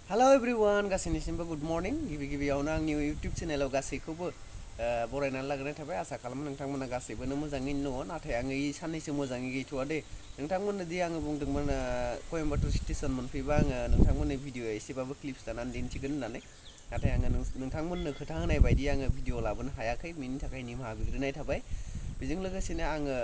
Hello everyone गासैनिसिमबो good morning गिबियावनो आंनि YouTube चेनेलाव गासैखौबो बरायनानै लाग्रोनाय थाबाय आसा खालामो नोंथांमोना गासैबोनो मोजाङैनो दङ नाथाय आङो साननैसो मोजाङै गैथ'वा दे नोंथांमोननो दि आङो बुंदोंमोन कयम्बाटुर स्टेसन मोनफैबा आङो नोंथांमोननि भिडिअ एसेबाबो क्लिप्स लानानै दिन्थिगोन होननानै नाथाय आङो नोंथांमोननो खोथा होनाय बायदि आङो भिडिअ लाबोनो हायाखै बेनि थाखाय निमाहा बिग्रोनाय थाबाय बेजों लोगोसेनो आङो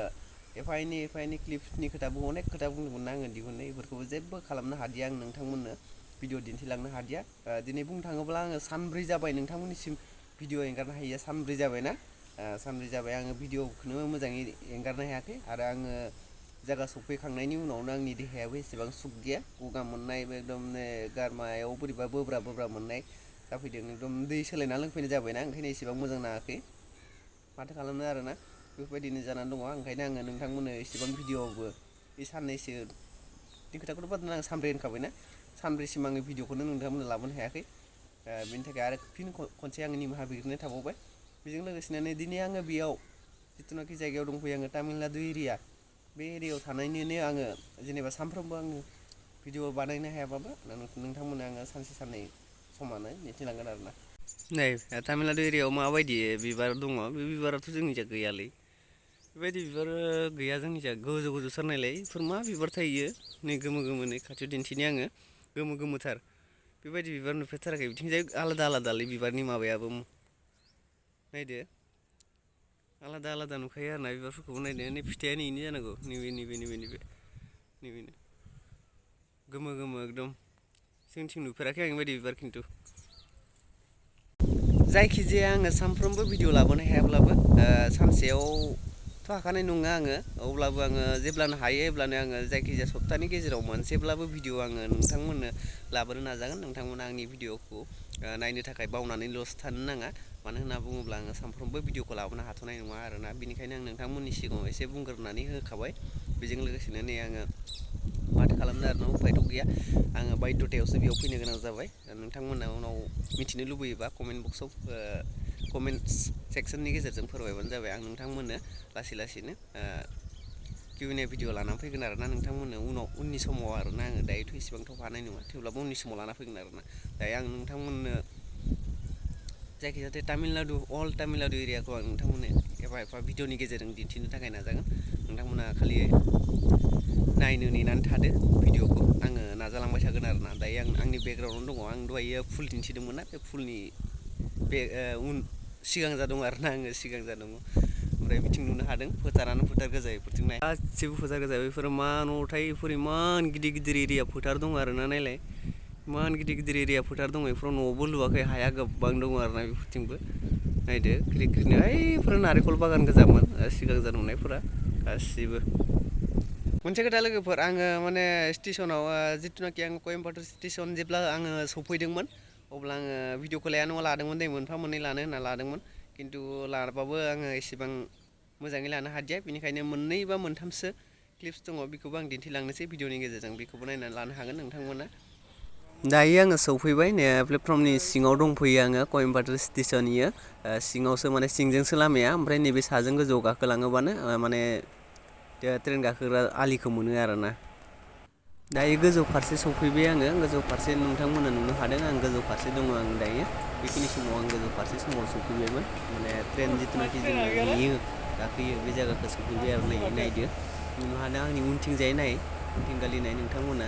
एफा एनै क्लिप्सनि खोथाबो अनेक खोथा बुंदोंमोन आङो दिहुननो बेफोरखौबो जेबो खालामनो हादिया आं नोंथांमोननो भिडिअ दिन्थिलांनो हादिया दिनै बुंनो थाङोब्ला आङो सानब्रै जाबाय नोंथांमोननिसिम भिडिअ एंगारनो हायिया सानब्रै जाबायना सानब्रै जाबाय आङो भिडिअखौनो मोजाङै एंगारनो हायाखै आरो आङो जायगा सफैखांनायनि उनावनो आंनि देहायाबो एसेबां सुख गैया गगा मोननाय एकदम गारमायाव बोरैबा बोब्रा मोननाय जाफैदों एकदम दै सोलायना लोंफैनाय जाबायना ओंखायनो एसेबां मोजां नाङाखै माथो खालामनो आरोना बेफोरबायदिनो जानानै दङ ओंखायनो आङो नोंथांमोननो एसेबां भिडिअबो बे साननैसोनि खोथाखौथ' बादना आं सानब्रै होनखाबायना सानब्रैसिम आङो भिडिअखौनो नोंथांमोननो लाबोनो हायाखै बेनि थाखाय आरो फिन खनसे आङो निमाहा बिग्रोनाय थाबावबाय बेजों लोगोसेनो नै दिनै आङो बेयाव जिथुनाखि जायगायाव दंफैयो आङो तामिलनाडु एरिया बे एरियायाव थानायनिनो आङो जेनेबा सानफ्रोमबो आङो भिडिअ बानायनो हायाबाबो नोंथांमोननो आङो सानसे साननै समानो दिन्थिलांगोन आरोना नै तामिलनाडु एरियायाव माबायदि बिबार दङ बे बिबाराथ' जोंनिजा गैयालै बेबायदि बिबार गैया जोंनिजा गोजौ सारनायलाय बेफोर मा बिबार थायो नै गोमो नै खाथियाव दिन्थिनि आङो गोमोथार बेबायदि बिबार नुफेरथाराखै बिथिंजाय आलादालै बिबारनि माबायाबो नायदो आलादा नुखायो आरोना बिबारफोरखौबो नायदो नै फिथाइया नैनो जानांगौ नैबेनो गोमो एकदम जोंथिं नुफेराखै आं बेबायदि बिबार खिन्थु जायखिजाया आङो सानफ्रोमबो भिडिअ लाबोनो हायाब्लाबो सानसेयावथ' हाखानाय नङा आङो अब्लाबो आङो जेब्लानो हायो अब्लानो आङो जायखिजाया सप्तानि गेजेराव मोनसेब्लाबो भिडिअ आङो नोंथांमोननो लाबोनो नाजागोन नोंथांमोना आंनि भिडिअखौ नायनो थाखाय बावनानैल'सो थानो नाङा मानो होनना बुङोब्ला आङो सानफ्रोमबो भिडिअखौ लाबोनो हाथ'नाय नङा आरोना बेनिखायनो आं नोंथांमोननि सिगाङाव एसे बुंग्रोनानै होखाबाय बेजों लोगोसेनो नै आङो माथो खालामनो आरोना उफायथ' गैया आङो बायध'थायावसो बेयाव फैनो गोनां जाबाय नोंथांमोना उनाव मिथिनो लुबैयोबा कमेन्ट सेक्सननि गेजेरजों फोरमायबानो जाबाय आं नोंथांमोननो लासैनो Q&A भिडिअ लानानै फैगोन आरोना नोंथांमोननो उननि समाव आरोना आङो दायोथ' इसेबांथ' हानाय नङा थेवब्लाबो उननि समाव लाना फैगोन आरोना दायो आं नोंथांमोननो जायखिजाया अल तामिलनाडु एरियाखौ आं नोंथांमोननो एफा भिडिअनि गेजेरजों दिन्थिनो थाखाय नाजागोन नोंथांमोना खालि नायनो नेनानै थादो भिडिअखौ आङो नाजालांबाय थागोन आरोना दायो आंनि बेकग्राउन्डआव दङ आं दहायो फुल दिन्थिदोंमोन ना बे फुलनि बे सिगां जा दङ आरोना आङो सिगां जा दङ ओमफ्राय बिथिं नुनो हादों फोथारानो फोथार गोजा बेफोरथिं नाय गासिबो फोथार गोजा बेफोर मा न'थाय बेफोर इमान गिदिर एरिया फोथार दङ आरोना नायलाय इमान गिदिर एरिया फोथार दङ बेफोराव न'बो लुवाखै हाया गोबां दङ आरोना बेफोरथिंबो नायदो ख्रिनो ओइफोर नारेंखल बागान गोजामोन सिगां जा नुनायफोरा गासिबो मोनसे खोथा लोगोफोर आङो माने स्टेसनाव जिथुनाखि आं कयम्बाटुर स्टेसन जेब्ला आङो सफैदोंमोन अब्ला आङो भिडिअखौ लाया नङा लादोंमोन दै मोनफा मोननै लानो होनना लादोंमोन खिन्थु लाबाबो आङो एसेबां मोजाङै लानो हादिया बेनिखायनो मोननै बा मोनथामसो क्लिप्स दङ बेखौबो आं दिन्थिलांनोसै भिडिअनि गेजेरजों बेखौबो नायनानै लानो हागोन नोंथांमोना दायो आङो सौफैबाय प्लेटफर्मनि सिङाव दंफैयो आङो कयम्बाटुर स्टेसननि सिङावसो माने सिंजोंसो लामाया ओमफ्राय नैबे साजों गोजौआव गाखोलाङोबानो माने ट्रेन गाखोग्रा आलिखौ मोनो आरोना दायो गोजौ फारसे सौफैबाय आङो गोजौ फारसे नोंथांमोना नुनो हादों आं गोजौ फारसे दङ आं दायो बेखिनि समाव आं गोजौ फारसे समाव सौफैबायमोन माने ट्रेन जिथुनाखि जोङो नेयो गाखोयो बे जायगाखौ सौफैबाय आरो नायदो नुनो हादों आंनि उनथिंजाय उनथिंगालि नोंथांमोना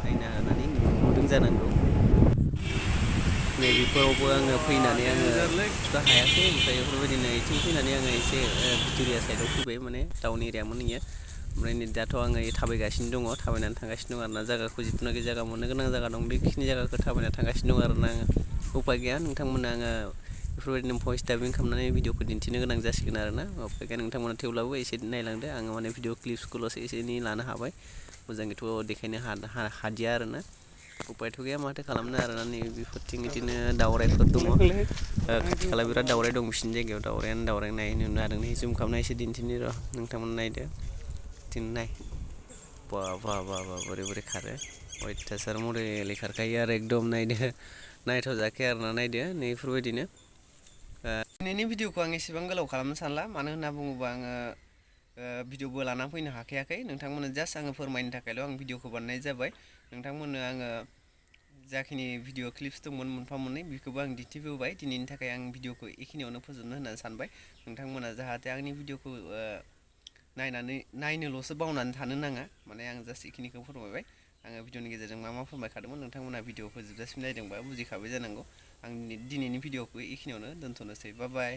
नायनो हानानै नुदों जानांगौ नैबेफोरावबो आङो फैनानै आङो नुनो हायाखै ओमफ्राय बेफोरबायदिनो बिथिं फैनानै आङो एसे भिक्ट'रिया साइडआव फैबाय माने टाउन एरियामोन इयो ओमफ्राय नै दाथ' आङो थाबायगासिनो दङ थाबायनानै थांगासिनो दङ आरोना जायगाखौ जिथुनाखि जायगा मोननो गोनां जायगा दं बेखिनि जायगाखौ थाबायना थांगासिनो दं आरोना आङो उपाय गैया नोंथांमोना आङो बेफोरबायदिनो भइस डाबिं खालामनानै भिडिअखौ दिन्थिनो गोनां जासिगोन आरोना उपाय गैया नोंथांमोना थेवब्लाबो एसे नायलांदो आङो माने भिडिअ क्लिप्सखौल'सो एसे एनै लानो हाबाय मोजाङैथ' देखायनो हादिया आरोना उपायथ' गैया माथो खालामनो आरोना नै बेफोरथिं बिदिनो दावरायफोर दङ खाथि खाला बिराद दावराय दं बिसिनि जायगायाव दावरायानो नाय नुनो हादों नै जुम खालामना एसे दिन्थिनि र' नोंथांमोना नायदो बिदिनो नाय बा बोरै खारो अयथासार मडेलै खारखायो आरो एकदम नायदो नायथावजायाखै आरोना नायदो नै बेफोरबायदिनो दिनैनि भिडिअखौ आं एसेबां गोलाव खालामनो सानला मानो होनना बुङोबा आङो भिडिअबो लाना फैनो हाखायाखै नोंथांमोननो जास्ट आङो फोरमायनो थाखायल' आं भिडिअखौ बानायनाय जाबाय नोंथांमोननो आङो जाखिनि भिडिअ क्लिप्स दंमोन मोनफा मोननै बेखौबो आं दिन्थिबोबाय। दिनैनि थाखाय आं भिडिअखौ एखिनियावनो फोजोबनो होननानै सानबाय। नोंथांमोना जाहाथे आंनि भिडिअखौ नायनोल'सो बावनानै थानो नाङा। माने आं जास्ट इखिनिखौ फोरमायबाय। आङो भिडिअनि गेजेरजों मा मा फोरमायखादोंमोन नोंथांमोना भिडिअखौ जोबजासिम नायदोंबा बुजिखाबाय जानांगौ। आं दिनैनि भिडिअखौ एखिनियावनो दोनथ'नोसै। बाय बाय।